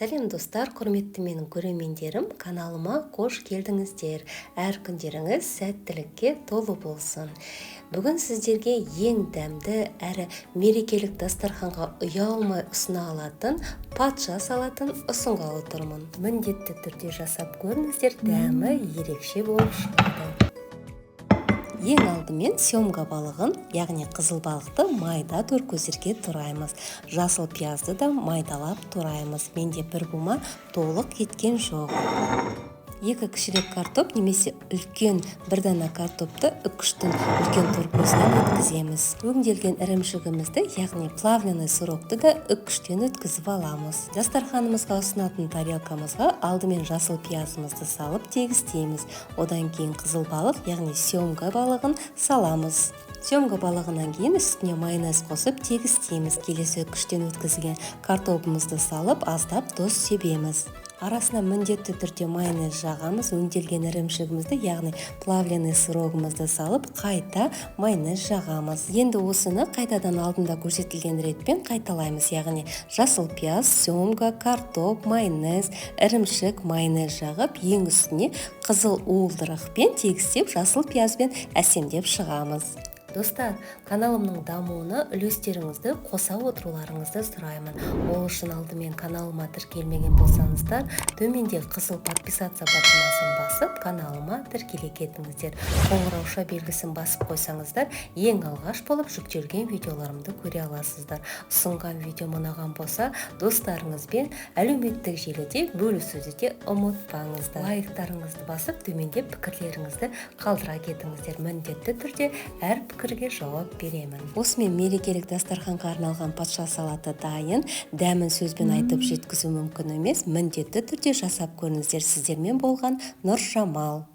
Сәлем, достар! Құрметті менің көрермендерім, каналыма қош келдіңіздер! Әр күндеріңіз сәттілікке толы болсын! Бүгін сіздерге ең дәмді әрі мерекелік дастарханға ұялмай ұсына алатын патша салатын ұсынғалы тұрмын. Міндетті түрде жасап көріңіздер, дәмі ерекше болып шығады. Ең алдымен семга балығын, яғни қызыл балықты майда торкөздерге тураймыз. Жасыл пиязды да майдалап тураймыз. Менде бір бума толық кеткен жоқ. Екі кішірек картоп немесе үлкен бір дана картопты үккіштің үлкен торкөзінен өткіземіз. Өңделген ірімшігімізді, яғни плавленый сырокты да үккіштен өткізіп аламыз. Дастарханымызға ұсынатын тарелкамызға алдымен жасыл пиязымызды салып тегістейміз. Одан кейін қызыл балық, яғни семга балығын саламыз. Семга балығынан кейін үстіне майонез қосып тегістейміз. Келесі үккіштен өткізілген картобымызды салып, аздап тұз себеміз. Арасына міндетті түрде майонез жағамыз. Өңделген ірімшігімізді, яғни плавленый сырогымызды салып, қайта майонез жағамыз. Енді осыны қайтадан алдында көрсетілген ретпен қайталаймыз, яғни жасыл пияз, семга, картоп, майонез, ірімшік, майонез жағып, ең үстіне қызыл уылдырықпен тегістеп, жасыл пиязбен әсемдеп шығамыз. Достар, каналымның дамуына үлестеріңізді қоса отыруларыңызды сұраймын. Ол үшін алдымен каналыма тіркелмеген болсаңыздар, төменде қызыл «Подписаться» батырмасын басып, каналыма тіркеле кетіңіздер. Қоңырауша белгісін басып қойсаңыздар, ең алғаш болып жүктелген видеоларымды көре аласыздар. Ұсынған видеом ұнаған болса, достарыңызбен әлеуметтік желіде бөлісуді де ұмытпаңыздар. Лайктарыңызды басып, төменде пікірлеріңізді қалдыра кетіңіздер. Міндетті түрде әр пікірге жауап беремін. Осымен мерекелік дастарханға арналған патша салаты дайын. Дәмін сөзбен айтып жеткізу мүмкін емес. Міндетті түрде жасап көріңіздер. Сіздермен болған Нұржамал.